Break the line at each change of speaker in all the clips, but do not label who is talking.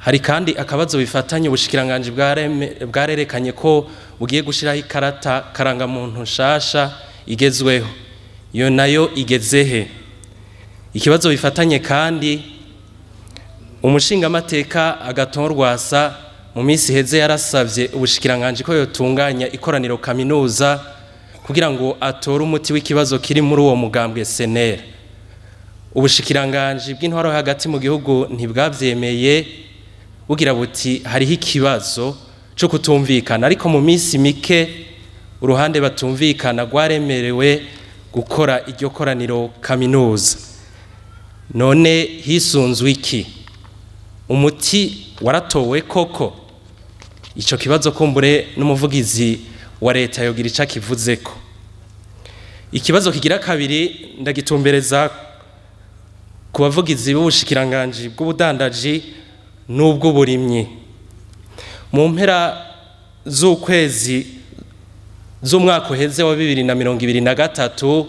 Hari kandi akabazo bifatanye: ubushikiranganje bwarerekanye ko bugiye gushiraho ikarata karangamuntu nshasha igezweho, iyo nayo igeze he? Ikibazo bifatanye kandi, umushingamateka Agathon Rwasa mu minsi iheze yarasavye ubushikiranganje ko yotunganya ikoraniro kaminuza kugira ngo atore umuti w'ikibazo kiri muri uwo mugambwe CNL. Ubushikiranganje bw'intwaro hagati mu gihugu ntibwavyemeye, bugira buti hariho ikibazo cyo kutumvikana, ariko mu minsi mike uruhande batumvikana rwaremerewe gukora iryo koraniro kaminuza. None hisunzwe iki? Umuti waratowe koko? Ico kibazo kumbure n'umuvugizi wa leta yogira ico akivuzeko. Ikibazo kigira kabiri ndagitumbereza ku bavugizi b'ubushikiranganji bw'ubudandaji n'ubw'uburimyi. Mu mpera z'ukwezi z'umwaka uheze wa 2023,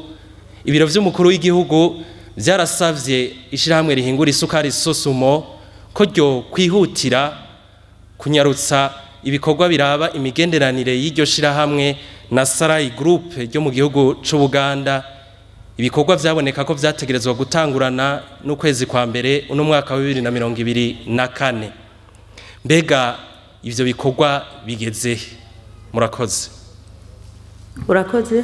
ibiro vy'umukuru w'igihugu vyarasavye ishirahamwe rihingura isukari Sosumo ko ryo kwihutira kunyarutsa ibikorwa biraba imigenderanire y'iryo shirahamwe na Sarai Group ryo mu gihugu c'Ubuganda, ibikorwa vyaboneka ko vyategerezwa gutangurana n'ukwezi kwa mbere uno mwaka wa 2024. Mbega ivyo bikorwa bigeze? Murakoze.
Urakoze.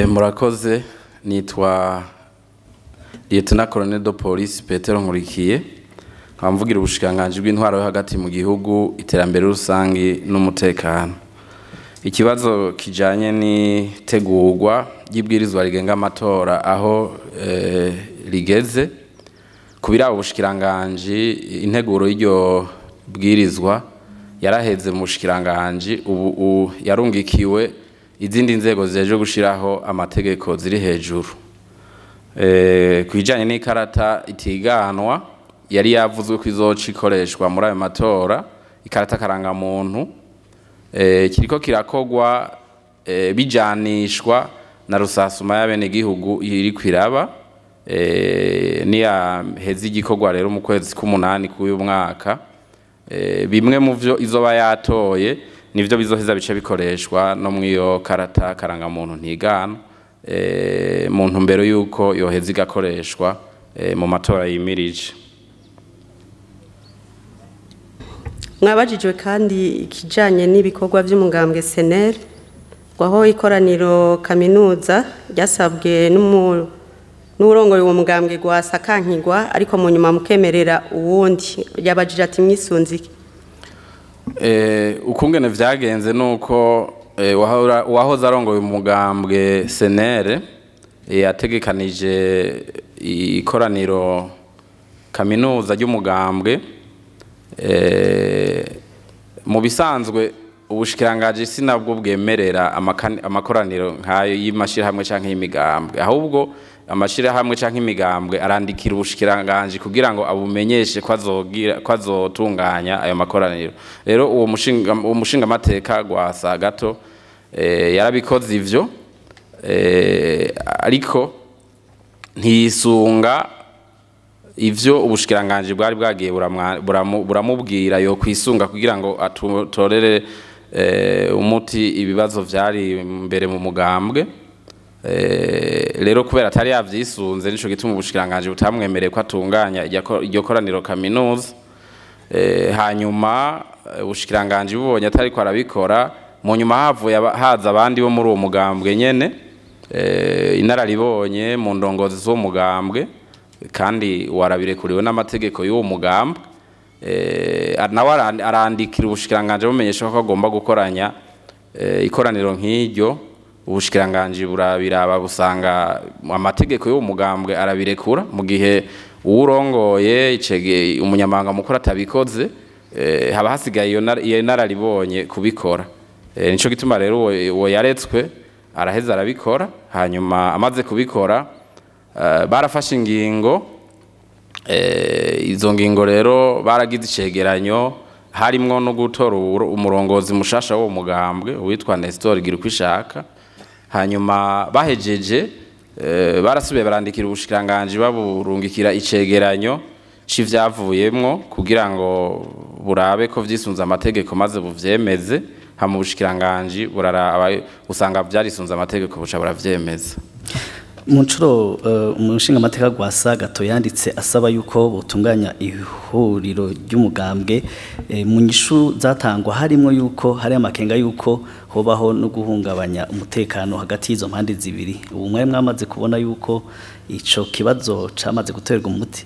Murakoze. Nitwa Lieutenant Colonel de Police Petero Nkurikiye, nkaba mvugira ubushikiranganji bw'intwaro yo hagati mu gihugu, iterambere rusangi n'umutekano. Ikibazo kijanye n'itegurwa ry'ibwirizwa rigenga amatora aho rigeze ku biraba ubushikiranganji, integuro y'iryo bwirizwa yaraheze mu bushikiranganji, ubu yarungikiwe izindi nzego zijeje gushiraho amategeko ziri hejuru. Ku bijanye n'ikarata itiganwa yari yavuzwe ko izoca ikoreshwa muri ayo matora, ikarata karangamuntu, kiriko kirakogwa bijanishwa na rusasuma y'abenegihugu iriko iraba. Niyaheza igikorwa rero mu kwezi k'umunani k'uyu mwaka, bimwe mu vyo izoba yatoye nivyo bizoheza bice bikoreshwa no mw'iyo karata karangamuntu ntigana, mu ntumbero yuko yoheza igakoreshwa mu matora yimirije.
Mwabajijwe kandi ikijanye n'ibikorwa vy'umugambwe CNL, aho ikoraniro kaminuza ryasabwe n'urongoye uwo mugambwe Rwasa kankigwa, ariko mu nyuma mukemerera uwundi. Yabajije ati mwisunze iki?
Ukungene vyagenze nuko uwahoze arongoye umugambwe CNL yategekanije ikoraniro kaminuza ry'umugambwe. Mu bisanzwe ubushikirangaji sinabwo bwemerera amakoraniro nk'ayo y'amashirahamwe canke y'imigambwe, ahubwo amashirahamwe canke imigambwe arandikira ubushikiranganji kugira ngo abumenyeshe ko azogira, ko azotunganya ayo makoraniro. Rero uwo mushinga mateka Rwasa gato yarabikoze ivyo, ariko ntiyisunga ivyo ubushikiranganji bwari bwagiye buramubwira yo kwisunga kugira ngo atorere umuti ibibazo vyari mbere mu mugambwe. Rero kubera atari yavyisunze, nico gituma ubushikiranganji butamwemereye ko atunganya iryo koraniro kaminuza. Hanyuma ubushikiranganji bubonye atariko arabikora, mu nyuma havuye haza abandi bo muri uwo mugambwe nyene, inararibonye mu ndongozi z'uwo mugambwe, kandi warabirekuriwe n'amategeko y'uwo mugambwe, nawe arandikira ubushikiranganji bumenyesha ko agomba gukoranya ikoraniro nk'iryo. Ubushikiranganji burabiraba busanga amategeko y'uwo mugambwe arabirekura, mu gihe uwurongoye icege umunyamabanga mukuru atabikoze, haba hasigaye iyo nararibonye kubikora. Nico gituma rero uwo yaretswe araheza arabikora. Hanyuma amaze kubikora, barafashe ingingo. Izo ngingo rero baragize icegeranyo harimwo no gutora umurongozi mushasha w'uwo mugambwe witwa Nestor Girukwishaka. Hanyuma bahejeje Barasubiye barandikira ubushikiranganje baburungikira icegeranyo c'ivyavuyemwo kugira ngo burabe ko vyisunze amategeko maze buvyemeze. Hama ubushikiranganje buraraba usanga vyarisunze amategeko buca buravyemeza.
Mu ncuro umushinga amateka Rwasa Gato yanditse asaba yuko botunganya ihuriro ry'umugambwe, mu nyishu zatangwa harimo yuko hari amakenga yuko hobaho no guhungabanya umutekano hagati y'izo mpande zibiri. Ubu mwari mwamaze kubona yuko ico kibazo camaze guterwa umuti?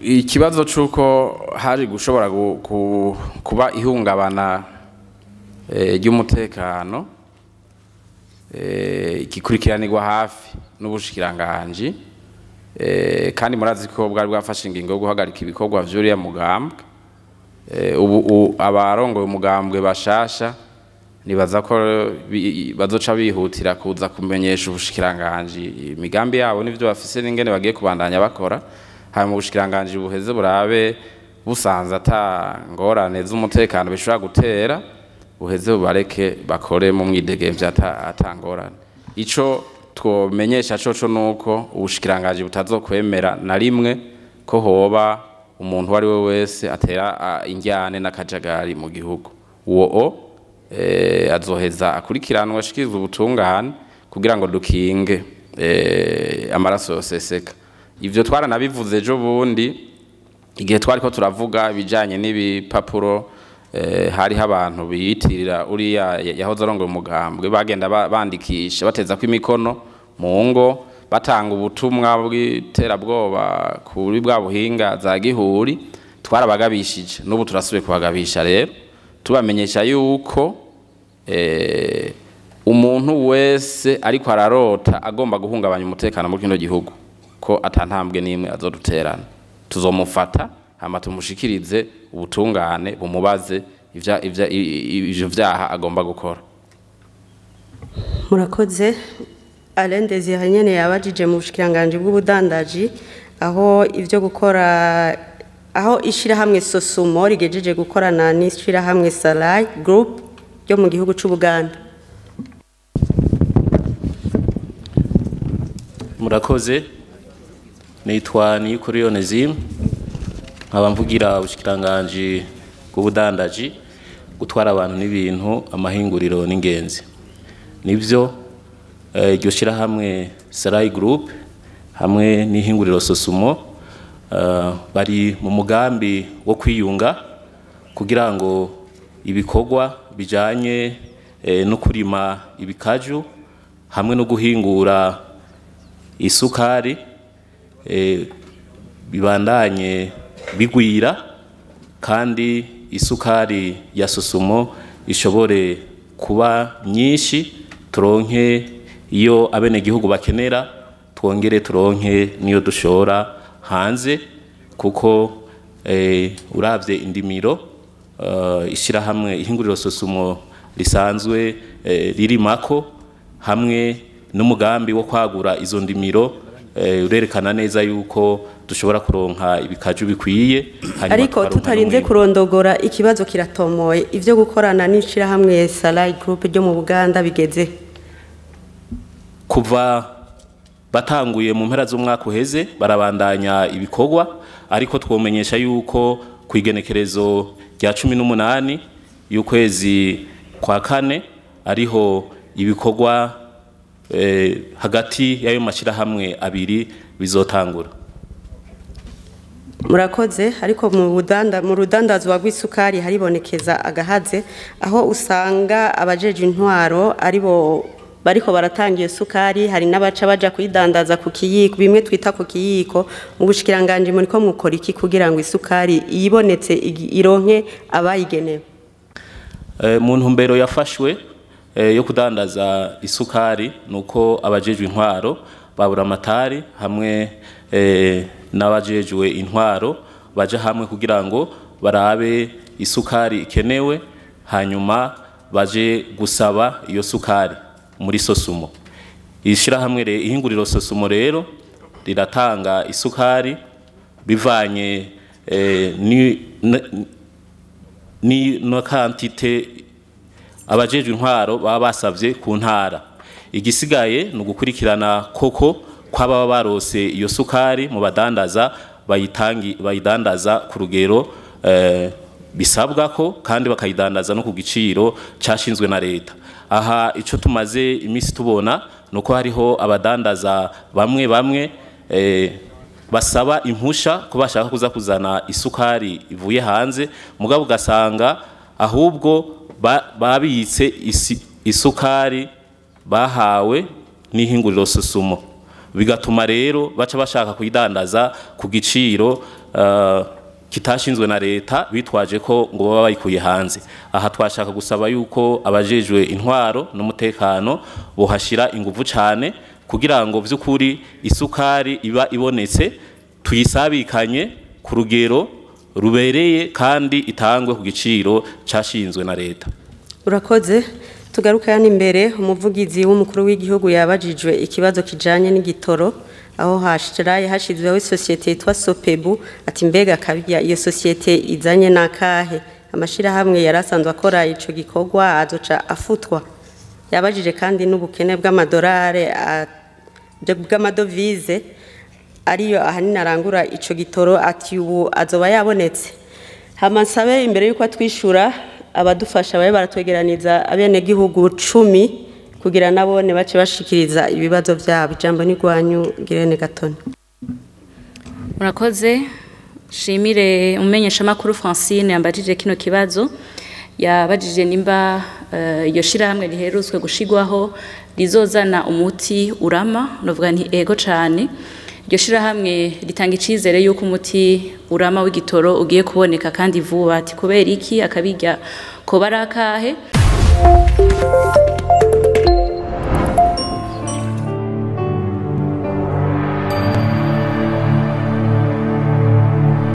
Ikibazo c'uko hari gushobora kuba ihungabana ry'umutekano gikurikiranirwa hafi n'ubushikiranganji, kandi murazi ko bwari bwafashe ingingo yo guhagarika ibikorwa vy'uriya mugambwe. Ubu abarongoye umugambwe bashasha nibaza ko bazoca bihutira kuza kumenyesha ubushikiranganji imigambi yabo n'ivyo bafise n'ingene bagiye kubandanya bakora. Hanyuma ubushikiranganji buheze burabe busanze ata ngorane z'umutekano bishobora gutera, buheze bubareke bakore mu mwidegemvya ata ngorane. Ico twomenyesha coco nuko ubushikiranganji butazokwemera na rimwe ko hoba umuntu uwo ari we wese atera injyane n'akajagari mu gihugu. Uwo azoheza akurikiranwa ashikirizwe ubutungane kugira ngo dukinge amaraso yoseseka. Ivyo twaranabivuze ejo bundi igihe twariko turavuga ibijanye n'ibipapuro, hariho abantu biyitirira uriya yahoze arongoye umugambwe bagenda bandikisha bateza ko imikono mu ngo, batanga ubutumwa bw'iterabwoba kuri bwa buhinga za gihuri. Twarabagabishije, n'ubu turasubiye kubagabisha rero tubamenyesha yuko umuntu wese ariko ararota agomba guhungabanya umutekano muri kino gihugu ko atantambwe n'imwe azoduterana. Tuzomufata hama tumushikirize ubutungane bumubaze ivyo vyaha agomba gukora.
Murakoze. Alain Désiré nyene yabajije mu bushikiranganje bw'ubudandaji aho ivyo gukora, aho ishirahamwe Sosumo rigejeje gukorana n'ishirahamwe Salai Group ryo mu gihugu c'Ubuganda.
Murakoze. Nitwa Niyukuri Onesime, nkaba mvugira ubushikiranganje bw'ubudandaji, gutwara abantu n'ibintu, amahinguriro n'ingenzi. Nivyo iryo shirahamwe Sarai Group hamwe n'ihinguriro Sosumo bari mu mugambi wo kwiyunga kugira ngo ibikorwa bijanye no kurima ibikaju hamwe no guhingura isukari bibandanye bigwira, kandi isukari ya Sosumo ishobore kuba nyinshi, turonke iyo abenegihugu bakenera, twongere turonke niyo dushora hanze, kuko uravye indimiro ishirahamwe ihinguriro Sosumo risanzwe ririmako hamwe n'umugambi wo kwagura izo ndimiro urerekana neza yuko dushobora kuronka ibikaju bikwiye.
Ariko tutarinze kurondogora ikibazo kiratomoye, ivyo gukorana n'ishirahamwe Salai Group ryo mu Buganda bigeze?
Kuva batanguye mu mpera z'umwaka uheze barabandanya ibikorwa, ariko twomenyesha yuko kwigenekerezo rya 18 y'ukwezi kwa kane ariho ibikorwa hagati y'ayo mashirahamwe abiri bizotangura.
Murakoze. Ariko mu rudandazwa rw'isukari haribonekeza agahaze, aho usanga abajeje intwaro aribo bariko baratanga iyo sukari, hari n'abaca baja kuyidandaza ku kiyiko, bimwe twita ku kiyiko. Mu bushikiranganje muriko mukora iki kugira ngo isukari yibonetse ironke abayigenewe?
Mu ntumbero yafashwe yo kudandaza isukari nuko abajejwe intwaro babura amatari hamwe n'abajejwe intwaro baja hamwe kugira ngo barabe isukari ikenewe, hanyuma baje gusaba iyo sukari muri Sosumo. Ishirahamwe ihinguriro Sosumo rero riratanga isukari bivanye ni no kantite abajejwe intwaro baba basavye ku ntara. Igisigaye ni ugukurikirana koko kw'ababa barose iyo sukari mu badandaza bayitangi bayidandaza ku rugero bisabwa ko, kandi bakayidandaza no ku giciro cashinzwe na leta. Aha ico tumaze imisi tubona nuko hariho abadandaza bamwe bamwe basaba impusha ko bashaka kuza kuzana isukari ivuye hanze, mugabo ugasanga ahubwo babitse isukari bahawe n'ihinguriro Sosumo, bigatuma rero baca bashaka kuyidandaza ku giciro kitashinzwe na leta, bitwaje ko ngo baba bayikuye hanze. Aha twashaka gusaba yuko abajejwe intwaro n'umutekano bohashira inguvu cane kugira ngo vy'ukuri isukari iba ibonetse tuyisabikanye ku rugero rubereye kandi itangwe ku giciro cashinzwe na leta.
Urakoze. Tugaruka hano imbere, umuvugizi w'umukuru w'igihugu yabajijwe ikibazo kijanye n'igitoro, aho hashiraye hashizweho isosiyete yitwa Sopebu, ati mbega kabya iyo sosiyete izanye nakahe? Amashirahamwe yarasanzwe akora ico gikorwa azoca afutwa. Yabajije kandi n'ubukene bw'amadolari, bw'amadovize ariyo ahanini arangura ico gitoro, ati ubu azoba yabonetse. Hama nsabe imbere yuko atwishura abadufasha babe baratwegeraniza abenegihugu 10 kugira nabone bace bashikiriza ibibazo byabo. Ijambo ni rwanyu, Girene Gatoni.
Murakoze. Shimire umumenyesha makuru Francine yambajije kino kibazo. Yabajije nimba iyo shirahamwe riherutswe gushigwaho rizozana umuti urama. Novuga nti ego cane. Iryo shirahamwe ritanga icizere yuko umuti urama w'igitoro ugiye kuboneka kandi vuba. Ati kubera iki akabirya ko barakahe?